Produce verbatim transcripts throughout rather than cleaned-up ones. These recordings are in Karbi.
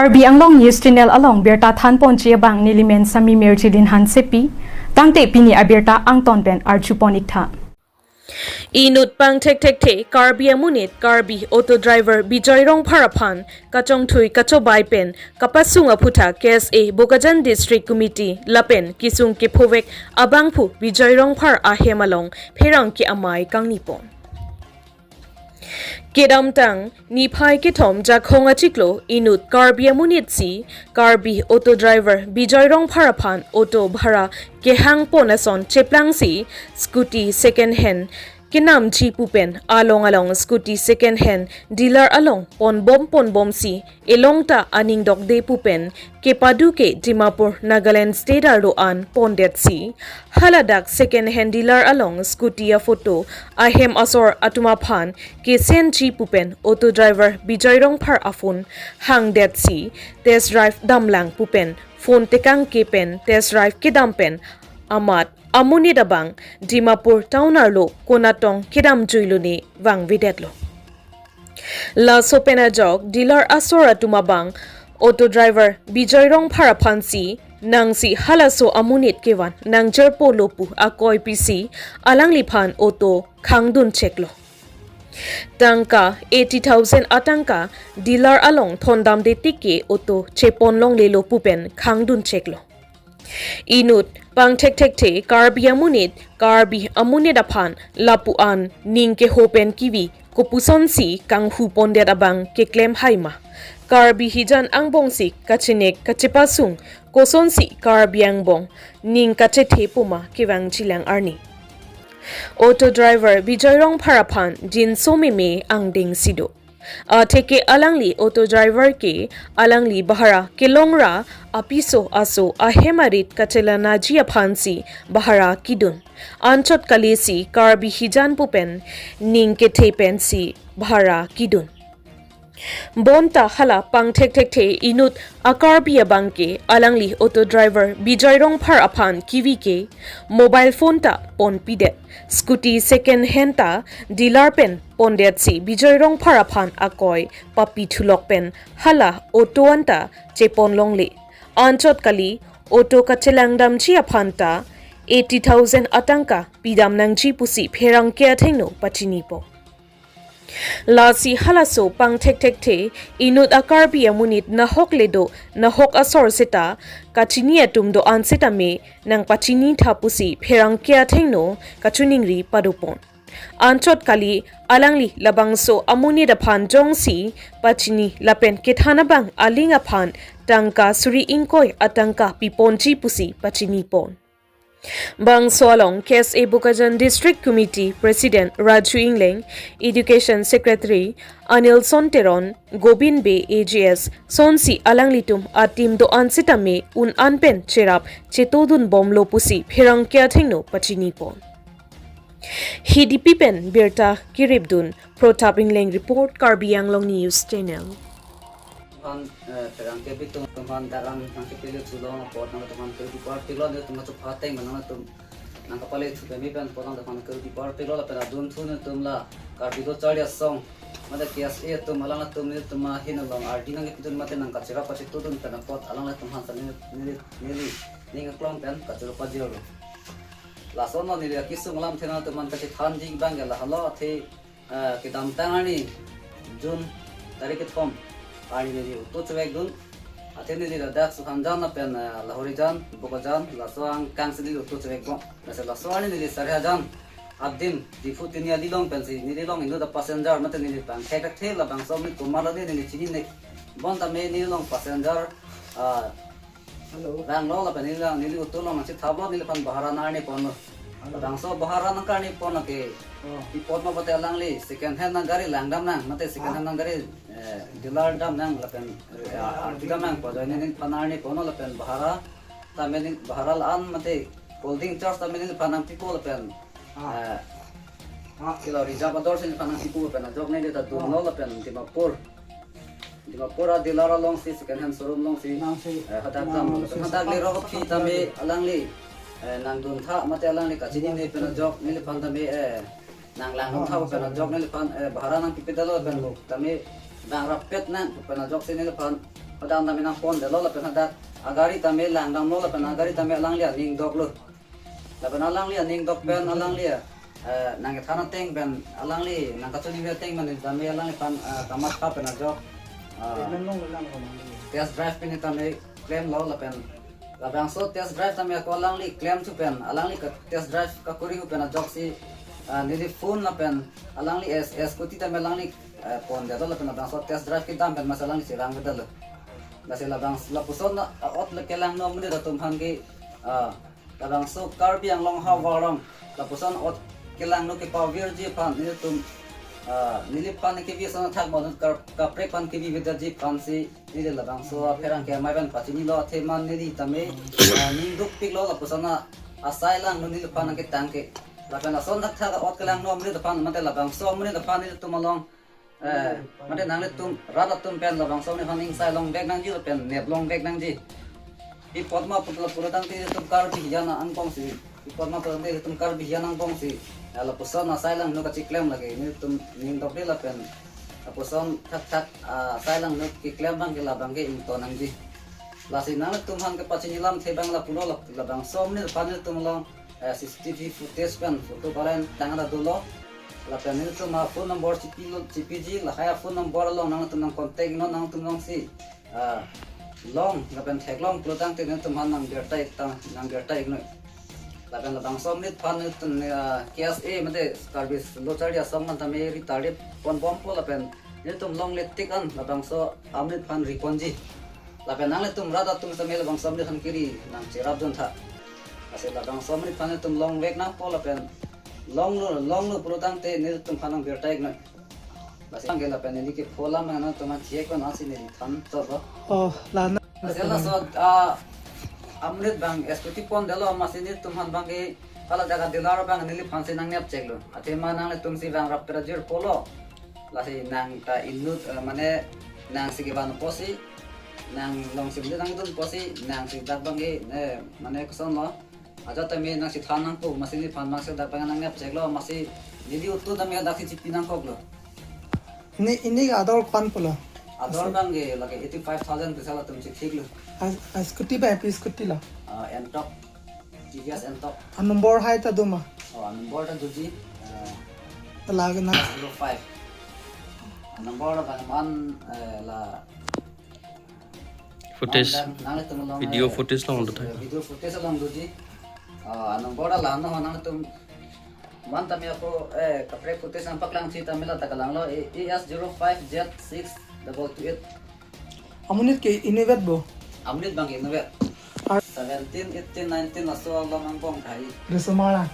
Karbi Anglong News Channel along birta thanponji abang nelimen Sami Merjilin Hansepi, tangte pini abirta angton pen arjupon iktha. Inut pangthekthekthe Karbi amonit Karbi auto driver Bijoy Rongphar aphan kachongthui kachobai pen kapasung aphutha K S A Bokajan District Committee lapen kesung kephovek abangphu Bijoy Rongphar ahem along pherangke amei kangnipon. Kedamtang niphai kethom Jakhong achiklo inut Karbi amonit si Karbi auto driver Bijoy Rongphar aphan auto bhara kehangpon ason cheplangsi scooty second hand kenamji pupen along along scooty second hand dealer along ponbom ponbomsi elong ta aning dokde pupen kepado ke Dimapur Nagaland State arlo an pondetsi haladak second hand dealer along scooty aphoto ahem asor atum aphan kesenji pupen auto driver Bijoy Rongphar aphone hangdetsi test drive damlang pupen phone tekangke pen test drive kedam pen amat amonit abang Dimapur town arlo konatong kedam juilone vangvedetlo. Laso pen ajok dealer asor atum abang auto driver Bijoy Rongphar aphansi nangsi halaso amonit kevan nangjerpolo pu akoi pisi alangliphan auto khangdun cheklo. Tangka eighty thousand atangka dealer along thondamde tike auto cheponlonglelo pupen khangdun cheklo. Inut pangthekthekthe Karbi amonit Karbi amonit aphan lapu-an ning kehopen kevi kopusonsi kanghupondet abang keklem haima. Karbi hijan angbongsi kachenek kachepasung kosonsi Karbi angbong ning kachethe puma kevangjilang arni. Auto driver Bijoy Rongphar aphan jinso meme angdengsi do. Atheke alangli auto driver ke alangli bhara kelongra apiso aso ahem arit kachelanaji aphansi bhara kidun. Anchot kalisi Karbi hijan pupen ning kethe pensi bhara kidun. Bonta hala pangthekthekthe inut a-Karbi abangke alangli auto driver Bijoy Rongphar aphan kevi ke mobile phone ta ponpidet. Scooty second hand ta dealer pen pondetsi Bijoy Rongphar aphan akoi papithulok pen hala auto anta cheponlongle. Anchot kali auto kachelangdamji aphan ta eighty thousand atangka pidam nangji pusi pherangke athengno pachinipo. Lasi halaso pangthekthekthe inut a-Karbi amonit nahok le do, nahok asor seta kachini atum do-an setame nangpachinitha pusi pherangke athengno kachiningri padopon. Anchot kali alangli labangso amonit aphan jongsi pachini lapen kethan abang aling aphan tangka suri ingkoi atangka piponji pusi pachinipon. Bangso along K S A Bokajan District Committee President Raju Engleng, Education Secretary Anilson Teron, Gobind Bey A G S, sonsi alanglitum a-team do-an setame un-an pen cherap chetodunbomlo pusi pherangke athengno pachinipon. Hidipi pen birta kiripdun Protap Engleng report, Karbi Anglong News Channel. Aphan, eh, pherangke abitum aphan daran nangkepele thulong apot nangtum aphan kardipar pilo, netum achup hateng nangtum nangkapale thu pemi pen apot nangtum aphan kardipar pilo lapen adunthu netum la Karbi Lo Charli Asong mate K S A atum alanglitum netum ahin along ardi nangkepidun mate nangkacherap pachetodun pen apot alanglitum aphan sa neli neli neli ning aklong pen kachoro pajirlo. Lason lo neli akesung alamthe nangtum aphan kachethanji abang ke lahelo athe, eh, kedamtang arni June tarik kethom arni neli auto chevekdun. Athe neli ladak Sukhanjan lapen, eh, Lahorijan, Bokajan, laso angkangsi neli auto chevekbom. Lasi laso arni neli Sarihajan adim Diphu Tiniali along pensi neli along inut a-passenger mate neli pangthekthekthe labangso amit komat lo neli chinine. Bonta me neli along passenger, ah, Hello. Rang lo lapen neli along, neli auto along nangchethaplo, neliphan bhara nangkarniponlo. Hello. Labangso bhara nangkarnipon ke. Oh. Pi apot ma pute alangli second hand nang gari langdam nang, mate second Ah. hand nang gari, eh, dealer dam nang lapen, eh, Ah. arti dam nang pu ajoine neliphan nangkarniponlo lapen bhara tame neli bhara la-an mate holding charge tame neliphan nangpipo lapen. Ah. Eh, Ah. kilo reserve ador si neliphan nangpipo lapen ajok neli ta dunlo Ah. lapen Dimapur. Dimapur a-dealer alongsi second hand showroom alongsi, Alongsi. eh, hadak Nang dam, second hadak hand lerok aphi tame alangli, eh, nangduntha mate alangli kachinine pen ajok neliphan tame, eh, nanglangduntha Oh, pen ajok neliphan, eh, bhara nangpipedetlo pen Hello. tame bang rappet nang pen ajoksi neliphan Dam tame nangpondetlo lapen hadak agari tame langdamlo lapen agari tame alangli aning doklo. Lapen alangli aning dok pen alangli, eh, nangkethan ateng pen alangli nangkachoningri ateng pen tame alangliphan, eh, kamatha pen ajok, eh, test drive pen tame klemlo lapen labangso test drive tame ako alangli klemthu pen alangli ke test drive kakori hu pen ajoksi, eh, neli phone lapen alangli es, es scooty tame alangli, eh, pondetlo lapen labangso test drive kedam pen masa alangli chevangvedetlo. Lasi labang lapuson a-ot le kelangno amonit atum aphan ke, ah, labangso Karbi Anglong havar along lapuson ot kelangno kepavirji aphan nelitum, ah, neliphan kevi ason athak bonut kar kaprek aphan kevivedetji aphansi neli labangso apherangke amei pen pachinilo athema neli tame, ah, ning dukpiklo lapuson a asai langno neliphan ketang ke. Lapen lason thakthak ot kelangno amonit aphan mate labangso amonit aphan nelitum along, eh, mate nanglitum rat atum pen labangso amonit aphan ingsai longvek nangji lapen nep longvek nangji. Pi apot ma pulo pulo tangte itum Karbi hijan angbongsi. Pi apot ma pulo tangte itum Karbi hijan angbongsi. Ya lapuson asai langno kachiklem lake nelitum ning dokde lapen lapuson thakthak, ah, asai langno keklem abang ke labang ke ington nangji. Lasi nanglitum aphan kepachini alamthe abang lapulo lap-, labangso amonit aphan nelitum along, eh, C C T V footage pen photo palen tangda dolo. Lapen nelitum aphone number chipilo, chipiji, lahai aphone number along nangtum nangcontact non nangtum alongsi, ah, long lapen theklong pulo tangte nelitum aphan nangbirta iktang, nangbirta iknoi. Lapen labangso amonit aphan nelitum, ah, K S A mate Karbi Lo Charli Asong aphan tame ri tardip ponbompo lapen nelitum longle tik an labangso amonit aphan riponji. Lapen nanglitum rat atum tame labangso amonit aphan kiri nangcherapdun tha. Lasi labangso amonit aphan nelitum longvek nangpo lapen longlo, longlo pulo tangte nelitum aphan nangbirta iknoi. Lasi abang ke lapen neli ke pholam nangtum aphan chek ko nasi neli than chotlo. Oh, lana. Lasi laso, ah, amonit abang scooty pondetlo amatsi nelitum aphan abang ke hala jaga dealer abang neliphansi nangnepcheklo. Athema nanglitumsi vangrap pera jirpolo. Lasi nang ta inut, eh, mane nangsi kevan apotsi, nang longsi mili nangdun apotsi, nangsi dak abang ke, eh, mane kosonlo. Ajat tame nangsi than nangpo, amatsi neliphan abangsi dak abang nangnepcheklo, amatsi neli auto tame daksi chipi nangkoklo. Ini, ini ador ko-an pulo? Ador abang ke lake eighty five thousand pisa latum chithiklo. As, as scooty ba pi scooty lo? Ah, Ntorq. T V S Ntorq. A number hai ta do ma? Oh, a number ta doji. Eh, lake na? Zero five. A number la bang man, eh, la footage, man dan, nanglitum along, video eh, footage along doji. Eh, video footage along doji. Ah, a number la no nanglitum man tame ako, eh, kaprek footage nangpaklangji tame la ta kalanglo, A S zero five Z six double two eight. Amonit ke inutvet bo? Amonit abang ke inutvet. Ar- Seventeen, eighteen, nineteen laso along angbong tahai. Risomar a?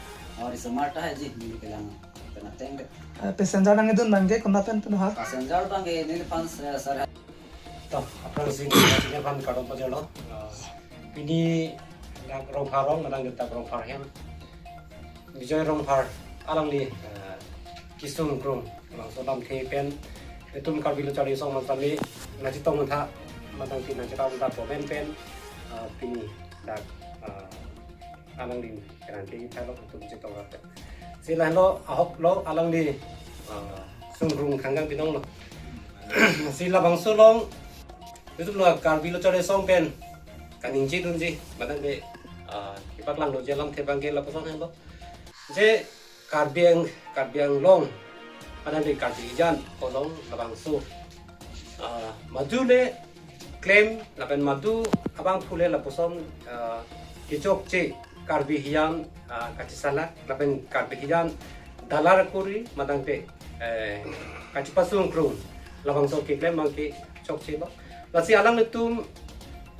Oh, risomar tahai ji, neli kelang. Kena teng de. Eh, passenger nangdun abang ke konat pen pen ha? Passenger abang ke neliphan, eh, sar To, aphrangsi neliphan kardom pajirlo. Ah, pini dak Rongphar arong, madang kita Rongphar hem. Bijoy Rongphar alangli, ah, kesung krung, labangso alamthe pen, itum Karbi Lo Charli Asong aphan tame nangchetong tha, madang ti nangchetong tha komen pen, ah, pini dak, ah, alangli kerang ke ithalo itum chetong rap. Si lahelo ahok lo alangli, ah, sungkrung khanggang binong lo. Si labangso along, itum lo Karbi Lo Charli Asong pen kaningje dunji, madang ke, ah, kepaklanglo je alamthe abang ke lapuson henlo. Je Karbi Ang-, Karbi Anglong, madang ke Karbi hijan along labangso, ah, madu le klem lapen madu abangphu le lapuson, ah, kechokche Karbi hijan, ah, kachesalak lapen Karbi hijan dalar kori madang te, eh, kachepasung krung labangso keklem abang ke chokche lo. Lasi alanglitum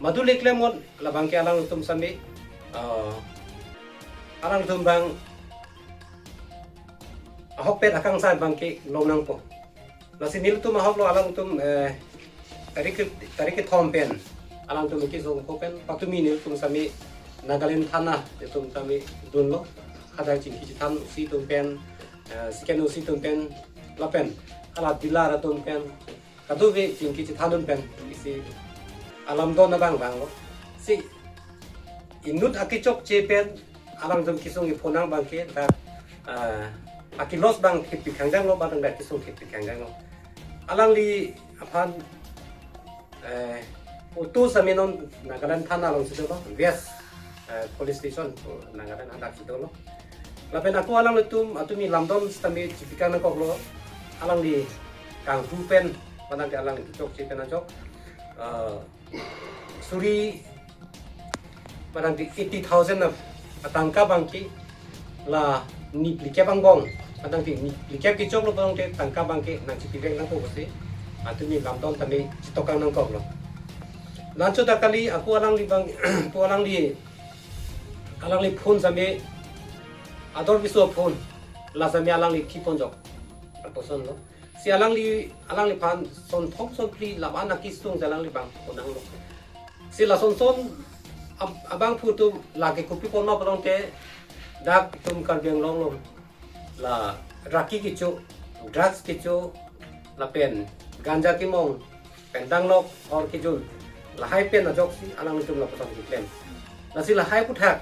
madu le klem ngon labang ke alanglitum sami, ah, alanglitum abang ahokpet akangsai abang ke long nangpo. Lasi nelitum ahok lo alangtum, eh, tarik ke, tarik kethom pen alangtum kesung ko pen patumi nelitum sami Nagaland thana nelitum sami dunlo. Hadak chingki chethan si atum pen, eh, second si atum pen lapen hala dealer atum pen kadokave chingki chethan dun pen isi alam don abang vanglo. Si inut akechokche pen alangtum kesung iphonang abang ke dak, ah, ake-loss abang kepi khangjang lo, madang dak kesung kepi khangjang lo. Alangli aphan, eh, Utu sami non Nagaland thana alongsi dolo, West, eh, police station, oh, Nagaland hadak si dolo. Lapen ako alanglitum, atumi lamdon sitame chipikang nangkoklo, alangli kanghu pen, padang ke alang chokche pen ajok, eh, suri padang ke eighty thousand na atangka abangke la ni phlikep angbong, padang ke ni phlikep kechoklo padang ke tangka abangke nangchipivek nangpo pusi, atumi lamdon tame chitokang nangkoklo. Lanchot ta kali, ako alangli abang, ako alangli, alangli phone sami ador biso phone, la sami alangli thipon jok. Aposon lo. Si alangli, alangliphan sonthom sonphli laban akisung si alangli abang phonanglo. Si la sonson ab-, abangphu atum lake kopi ponma pulote dak itum Karbi Anglong along la raki kecho, drugs kecho, lapen ganja kimong, pen danglok, hor kejun, lahai pen ajoksi alanglitum lapuson keklem. Lasi lahai aputhak,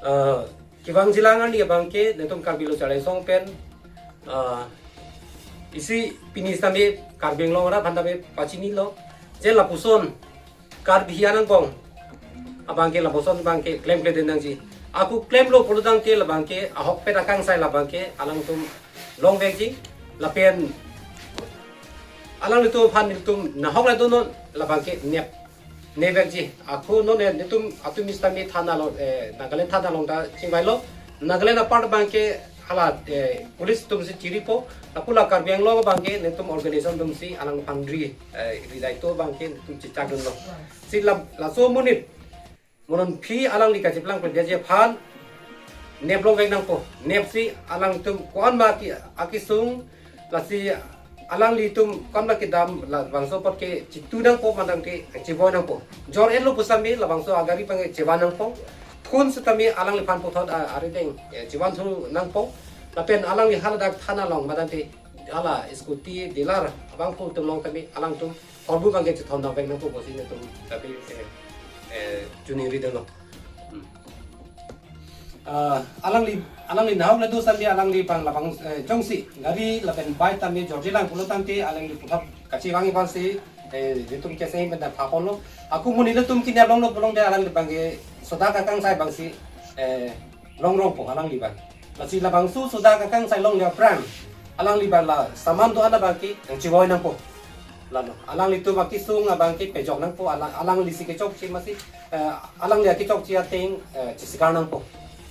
eh, kevangjilang arni abangke netum Karbi Lo Charli Asong pen, ah, isi pini sitame Karbi Anglong arat aphan tame pachinilo, je lapuson Karbi hian angbong abangke lapuson abangke klemkle den nangji. Ako klemlo pulotangte labangke ahokpet akangsai labangke alangtum longvekji, lapen alanglitum aphan nelitum nahok ladonon labangke nep, nepvekji. Ako non, eh, netum atumi sitame thana along, eh, Nagaland thana along ta chingvailo. Nagaland apart abangke hala, eh, police atumsi chiripo. Ako la Karbi Anglong abangke netum organization atumsi alangphan ri, eh, ridai to abangke netum chechakdunlo. Si la, laso amonit, mo non aphi alangli kacheplangpleji aphan nep longvek nangpo. Nepsi alangtum ko-an ma aki, akisung, lasi alanglitum ko-an ma kedam, labangso apot ke chitu nangpo madangte chivoi nangpo. Jor-etlo pu sami labangso agari abangke chevan nangpo. Phone sitame alangliphan puthot a-, arideng, eh, chevan thu nangpo. Lapen alangli haladak thana along madangte hala scooty dealer abangphu atum along tame alangtum hormu abangke chethon nangvek nangpo pusi netum tame, eh, eh, choningri dunlo. Hmm. Ah, alangli, alangli nahok lado sandi alangli abang labang, eh, jongsi gari lapen bike tame jorjelang pulotangte alangli puthot kachevangji aphansi, eh, netum keseng pen ta phaponlo. Ako amonit atum kini along lo pulote alangli abangke sodak akangsai abangsi, eh, longrongpo alangli abang. Lasi labangso sodak akangsai longle aphrang alangli abang la saman do-an abangke nangchivoi nangpo. Lalo alanglitum akisung abangke pejok nangpo, alang, alanglisi kechokche masi, eh, alangli akechokche ateng, eh, chesikar nangpo.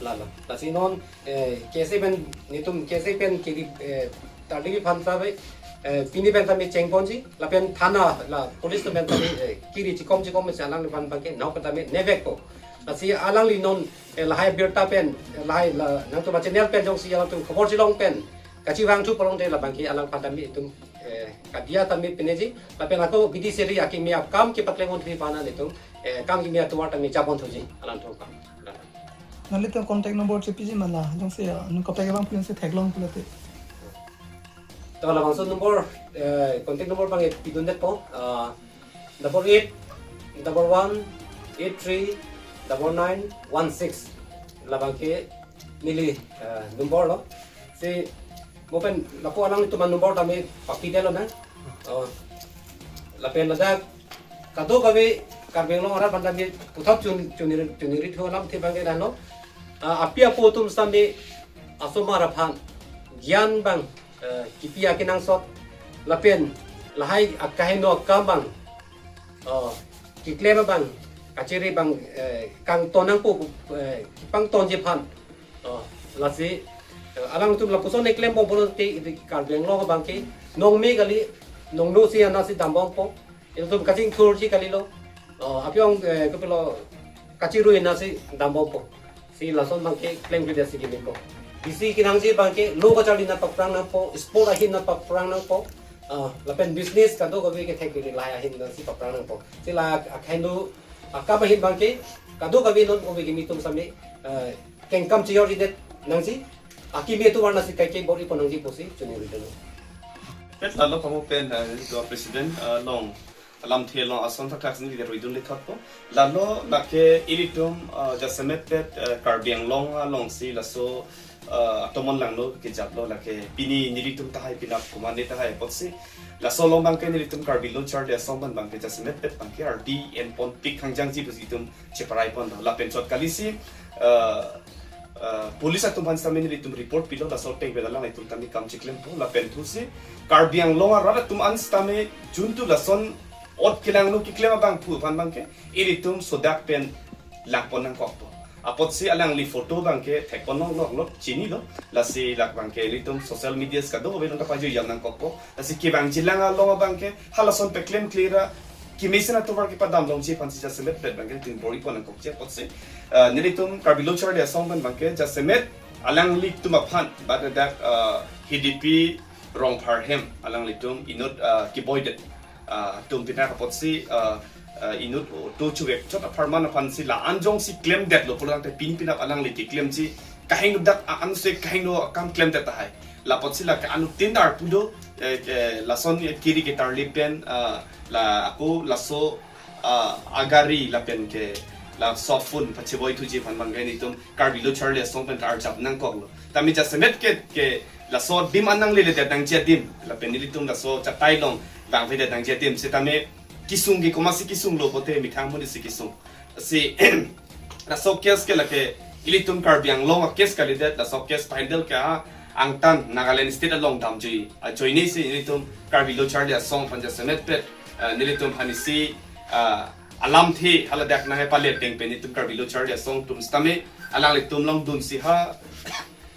Lalo. Lasi non, eh, KSA pen, netum KSA pen kiri, eh, tarlibi aphan sabe, eh, pini pen tame chengponji, lapen thana la police atum pen tame, eh, kiri chikom chikom si alangliphan abangke nahok pen tame nepvekpo. Lasi alangli non, eh, lahai abirta pen, eh, lahai la, nangtum achannel pen jongsi alangtum khobor chelong pen kachevang thu pulote labangke alangphan tame itum, eh, kadiya tame pineji, lapen ako bidi seri akimi akam kepaklem-un thuji aphan netum, eh, kam kimi atovar tame japon thuji alangtum aphan. Nanglitum contact number chepiji ma la, jongsi, ah, nung kaprek abangphu jongsi theklong pulote. To labangso number, eh, contact number abangke pidundetpo, ah, double eight, double one, eight three, double nine, one six. Labangke neli, eh, number lo. Si mo pen lapu alanglitum anumber tame papidetlo na. Oh. Lapen ladak kadokave Karbi Anglong arat aphan tame puthot chon, choningri, choningri thu alamthe abangke lalo. Ah, api apo atum sitame asomar aphan gyan abang, eh, kipi akenangsot, lapen lahai akaheno akam abang, oh, keklem abang, kachere abang, eh, kangton nangpo, eh, kepangtonji aphan. Oh, lasi, eh, alangtum lapuson keklembom pulote Karbi Anglong abangke nongme kali, nongno si anatsi dambompo. Itum kachingthurji kalilo. Oh, apyong, eh, kopilo kachirui anatsi dambompo. Si lason abangke klemkledet si gimiko. Bisi kenangji abangke lo kacharli anat paphrang nangpo, sport ahin anat paphrang nangpo. Ah, lapen business kadokave kethek kiri lahai ahin anatsi paphrang nangpo. Si la akaheno akam ahin abangke kadokave non ove kimi atum sitame, eh, kengkam chejorjidet nangji, akimi atovar anatsi kaike bor-ipon nangji pusi choningri dunlo. Pet lalo kamo pen, eh, do president, eh, along alamthe along ason thakthak sini dia ruidun lethotpo. Lalo lake ilitum, eh, jasemet pet, eh, Karbi Anglong alongsi laso, uh, atomon langno kejaplo lake pini nelitum tahai pinap komatne tahai apotsi. Laso along abangke nelitum Karbi Lo Charli Asong pen abangke jasemet pet abangke ardi enpon pik hangjangji pusi itum cheparai pon do. Lapen chot kalisi, uh, uh, police atum aphan sitame nelitum report pilo, laso ateng pen alanglitum tame kam chiklempo, lapen thusi Karbi Anglong arat atum an sitame juntu lason ot kelangno keklem abangphu aphan abangke ilitum sodak pen langpon nangkokpo. Apotsi alangli photo abangke thekpon nonglok lo, chinilo. Lasi lak abangke ilitum social media kadokave along ta pajui jam nangkokpo. Lasi kevangjilang along abangke halason peklemkle ra kemesen atovar kepadam longji aphansi jasemet pet abangke itum bor-ipon nangkokji apotsi, uh, nelitum Karbi Lo Charli Asong pen abangke jasemet alanglitum aphan, but that, uh, H D P Rongpharhem alanglitum inut, uh, keboidet, uh, atum pinap apotsi, uh, uh, inut auto chuvekchot apharman aphansi la-an jongsi klemdetlo pulo tangte pini pinap alangli keklemji kahingno dak a-anse kahingno akam klemdet tahai. Lapotsi lake anuttin dar pudo, eh, eh, lason, eh, kiri ketarli pen, ah, la ako laso, ah, agari lapen ke laso phone pacheboi thuji aphan abangke nelitum Karbi Lo Charli Asong pen arjap nangkoklo. Tame jasemet ke, ke laso adim an nangleledet nangji adim, lapen nelitum laso chatai along vangvedet nangji adim sitame kesung ke komatsi kesunglo pulote methang amonit si kesung. Si laso case ke lake ilitum Karbi Anglong a-case kalidet, laso case pahandle ke angtan Nagaland State along damjui ajoine si nelitum Karbi Lo Charli Asong aphan jasemet pet, eh, nelitum aphan isi, eh, alamthe haladak nangpale ateng pen nelitum Karbi Lo Charli Asong atum sitame alanglitum along dunsi ha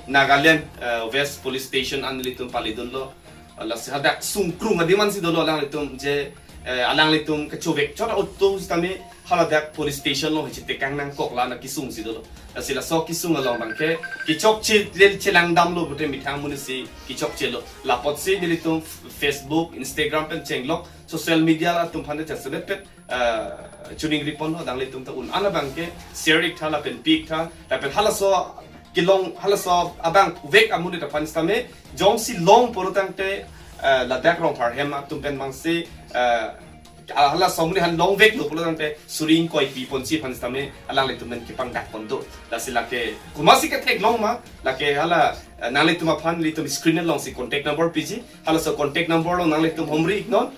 Nagaland, eh, West Police Station an nelitum paledunlo. Lasi hadak sungkrung adim ansi dolo alanglitum je, eh, alanglitum kachuvekchot auto sitame haladak police station along hichi tekang nangkok la-an akesung si dolo. Lasi laso kesung along abangke kechokche lel chelangdamlo pulote methang amonit si kechokchelo. Lapotsi nelitum Facebook, Instagram pen chenglok social media atum aphan jasemet pet, eh, choningri ponlo, alanglitum ta un-an abangke share iktha lapen pi iktha lapen halaso kelong halaso abang vek amonit aphan sitame jongsi long pulo tangte, eh, ladak Rongpharhem atum pen abangsi, eh, halaso amonit aphan longveklo pulo tangte suri ingkoi piponji aphan sitame alanglitum pen kepangdak pon do. Lasi lake komatsi ketheklong ma, lake hala, eh, nanglitum aphan nelitum screen alongsi contact number piji, halaso contact number along nanglitum homri iknon.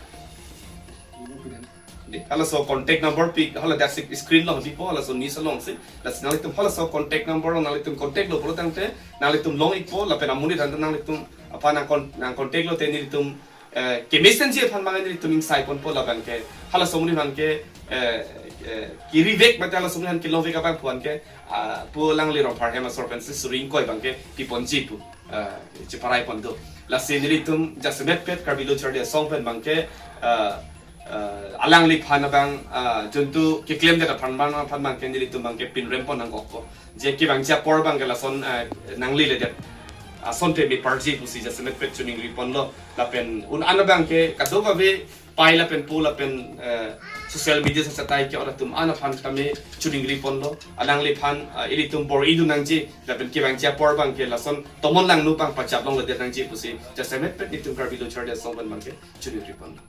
Di, halaso contact number pi, haladak si screen along pipo, halaso news alongsi. Lasi nanglitum halaso contact number along nanglitum contact lo pulo tangte nanglitum long ikpo lapen amonit aphan nanglitum aphan nang con-, nang contact lote nelitum, eh, kemesen ji aphan abang nelitum ingsai ponpo labangke halaso amonit aphan ke, eh, eh, kerivek mate halaso amonit aphan kelongvek abangphu aphan ke, ah, pu alangli Rongpharhem asor pensi suri ingkoi abangke piponji pu, eh, cheparai pon do. Lasi nelitum jasemet pet Karbi Lo Charli Asong pen abangke, eh, eh, alangliphan abang, eh, juntu keklemdet aphan abang aphan abangke nelitum abangke pinrem pon nangkokpo. Je kevangji apor abangke lason, eh, nangleledet asonte meparji pusi jasemet pet choningri ponlo. Lapen un-an abangke kadokave pai lapen po lapen, eh, social media sachatai ke-ot atum an aphan tame choningri ponlo. Alangliphan, eh, ilitum bor-idun nangji lapen kevangji apor abangke lason tomon langno abang pajap longledet nangji pusi jasemet pet nelitum Karbi Lo Charli Asong pen abangke choningri ponlo.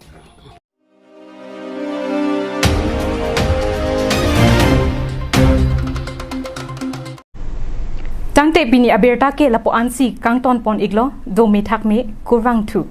Tangte pini abirta ke lapu-ansi kangton pon iklo, do methak me, kurvangthu.